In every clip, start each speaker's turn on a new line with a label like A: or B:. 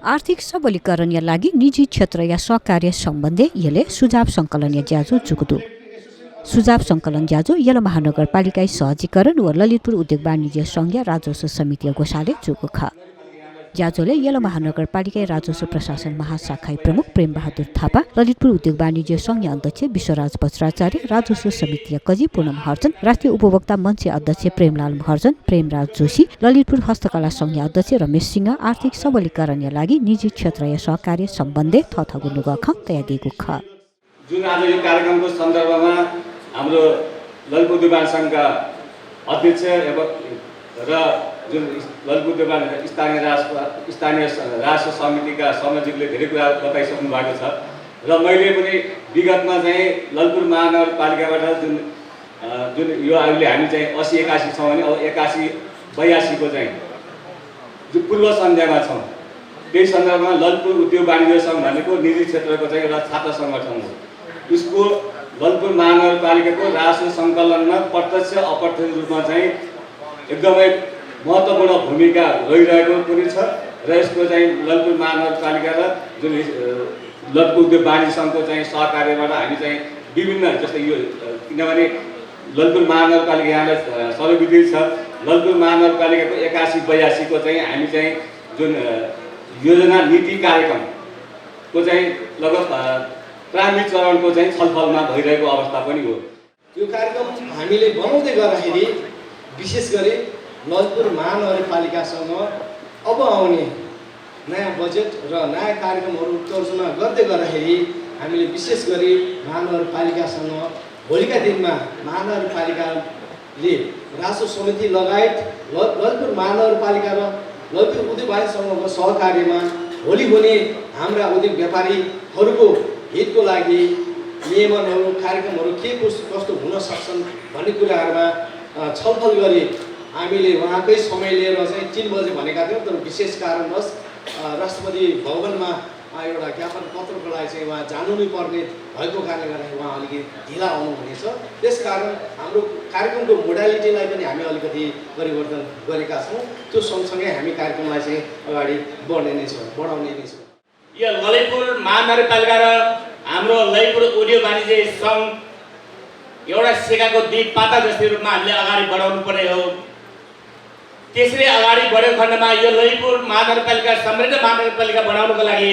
A: आर्थिक सबलीकरणका लागि निजी क्षेत्र या सहकार्य सम्बन्धी यसले सुझाव सङ्कलन ज्याजो जुगुदु सुझाव सङ्कलन ज्याजो यल महानगरपालिका सहजीकरण व ललितपुर उद्योग वाणिज्य सङ्घ राजस्व समिति गोसाले जुगु ख ज्याजोले यल महानगरपालिका राजस्व प्रशासन महाशाखा प्रमुख प्रेम बहादुर थापा ललितपुर उद्योग वाणिज्य सङ्घ अध्यक्ष विश्वराज बज्राचार्य राजस्व समिति कजी पूनम महर्जन राष्ट्रिय उपभोक्ता मञ्च अध्यक्ष प्रेमलाल महर्जन प्रेमराज जोशी ललितपुर हस्तकला सङ्घ अध्यक्ष रमेश सिंह आर्थिक सबलीकरणका लागि निजी क्षेत्र या सहकार्य सम्बन्धी थथगुनु गख तयादिगु ख
B: जुन आज यो कार्यक्रमको सन्दर्भमा हाम्रो ललितपुर उद्योग वाणिज्य सङ्घका अध्यक्ष र जुन ललितपुर उद्योग वाणिज्य स्थानीय राजस्व समितिका संयोजकले धेरै कुरा बताइसक्नु भएको छ र मैले पनि विगतमा चाहिँ ललितपुर महानगरपालिकाबाट जुन यो अहिले हामी चाहिँ 80-81 छौँ भने अब 81-82 को चाहिँ जुन पूर्व सन्ध्यामा छौँ त्यही सन्दर्भमा ललितपुर उद्योग वाणिज्य सङ्घ भनेको निजी क्षेत्रको चाहिँ एउटा छात्र सङ्गठन हो। उसको ललितपुर महानगरपालिकाको राजस्व सङ्कलनमा प्रत्यक्ष अप्रत्यक्ष रूपमा चाहिँ एकदमै महत्त्वपूर्ण भूमिका रहिरहेको पनि छ र यसको चाहिँ ललितपुर महानगरपालिका र जुन ललितपुर उद्योग वाणिज्य सङ्घको चाहिँ सहकार्यबाट हामी चाहिँ विभिन्न जस्तै यो किनभने ललितपुर महानगरपालिका यहाँलाई सर्वविदित छ ललितपुर महानगरपालिकाको 81-82 को चाहिँ हामी चाहिँ जुन योजना नीति कार्यक्रमको चाहिँ लगभग प्रारम्भिक चरणको चाहिँ छलफलमा भइरहेको अवस्था पनि हो।
C: यो कार्यक्रम हामीले बनाउँदै गर्दाखेरि विशेष गरी ललितपुर महानगरपालिकासँग अब आउने नयाँ बजेट र नयाँ कार्यक्रमहरू तर्जुमा गर्दै गर्दाखेरि हामीले विशेष गरी महानगरपालिकासँग भोलिका दिनमा महानगरपालिकाले राजस्व समिति लगायत ललितपुर महानगरपालिका र ललितपुर उद्योग वाणिज्य सङ्घको सहकार्यमा भोलि हुने हाम्रा उद्योग व्यापारीहरूको हितको लागि नियमनहरू कार्यक्रमहरू के कस्तो हुन सक्छन् भन्ने कुराहरूमा छलफल गरी हामीले उहाँकै समय लिएर चाहिँ 3 बजे भनेका थियौँ तर विशेष कारणवश राष्ट्रपति भवनमा एउटा ज्ञापन पत्रको लागि चाहिँ उहाँ जानु नै पर्ने भएको कारणले गर्दाखेरि उहाँ अलिकति ढिला आउनुहुनेछ। त्यसकारण हाम्रो कार्यक्रमको मोडालिटीलाई पनि हामी अलिकति परिवर्तन गरेका छौँ। त्यो सँगसँगै हामी कार्यक्रमलाई चाहिँ अगाडि बढाउने नै छौँ।
D: यो ललितपुर महानगरपालिका र हाम्रो ललितपुर उद्योग वाणिज्य सङ्घ एउटा सिक्काको 2 पाता जस्तै रूपमा हामीले अगाडि बढाउनु पर्ने हो। त्यसरी अगाडि बढेको खण्डमा यो ललितपुर महानगरपालिका समृद्ध महानगरपालिका बनाउनको लागि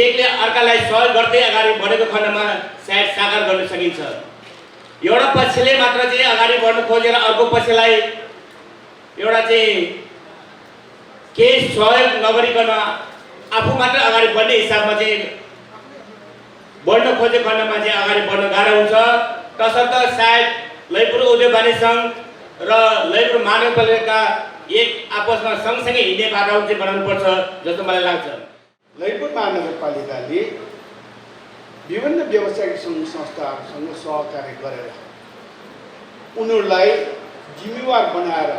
D: एकले अर्कालाई सहयोग गर्दै अगाडि बढेको खण्डमा सायद साकार गर्न सकिन्छ। एउटा पक्षले मात्र चाहिँ अगाडि बढ्न खोजेर अर्को पक्षलाई एउटा चाहिँ केही सहयोग नगरिकन आफू मात्र अगाडि बढ्ने हिसाबमा चाहिँ बढ्न खोजेको खण्डमा चाहिँ अगाडि बढ्न गाह्रो हुन्छ। तसर्थ सायद ललितपुर उद्योग वाणिज्य सङ्घ र ललितपुर महानगरपालिका एक आपसमा सँगसँगै हिँड्ने बाटो चाहिँ बनाउनुपर्छ जस्तो मलाई लाग्छ।
E: ललितपुर महानगरपालिकाले विभिन्न व्यावसायिक सङ्घ संस्थाहरूसँग सहकार्य गरेर उनीहरूलाई जिम्मेवार बनाएर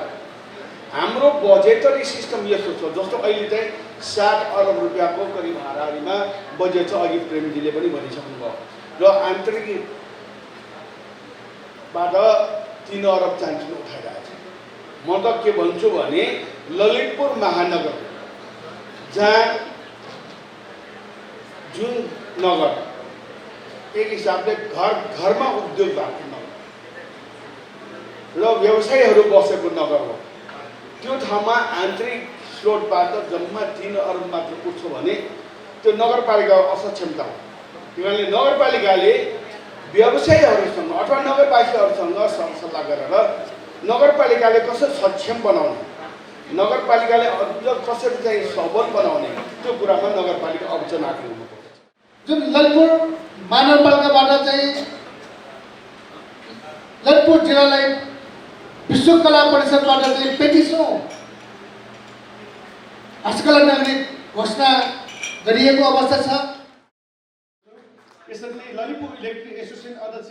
E: हाम्रो बजेटरी सिस्टम यस्तो छ जस्तो अहिले चाहिँ 60 अरब रुपियाँको करिब हाराहारीमा बजेट छ। अघि प्रेमजीले पनि भनिसक्नुभयो र आन्तरिकबाट 3 अरब चाहिन्छ उठाइरहेको छ। म त के भन्छु भने ललितपुर महानगर जहाँ जुन नगर एक हिसाबले घरमा उद्योग भएको नगर र व्यवसायीहरू बसेको नगर हो। त्यो ठाउँमा आन्तरिक स्रोतबाट जम्मा 3 अरब मात्र उठ्छ भने त्यो नगरपालिकाको असक्षमता हो। किनभने नगरपालिकाले व्यवसायीहरूसँग अथवा नगरवासीहरूसँग सरसल्लाह गरेर नगरपालिकाले कसरी सक्षम बनाउने नगरपालिकाले अझ कसरी चाहिँ सबल बनाउने त्यो कुरामा नगरपालिका अभियान आग्रह गर्नुपर्छ।
F: जुन ललितपुर महानगरपालिकाबाट चाहिँ ललितपुर जिल्लालाई विश्वकला परिषदबाट चाहिँ 35औं हस्तकला नगरी घोषणा गरिएको अवस्था छ।
E: यसरी ललितपुर इलेक्ट्रिक एसोसिएसन अध्यक्ष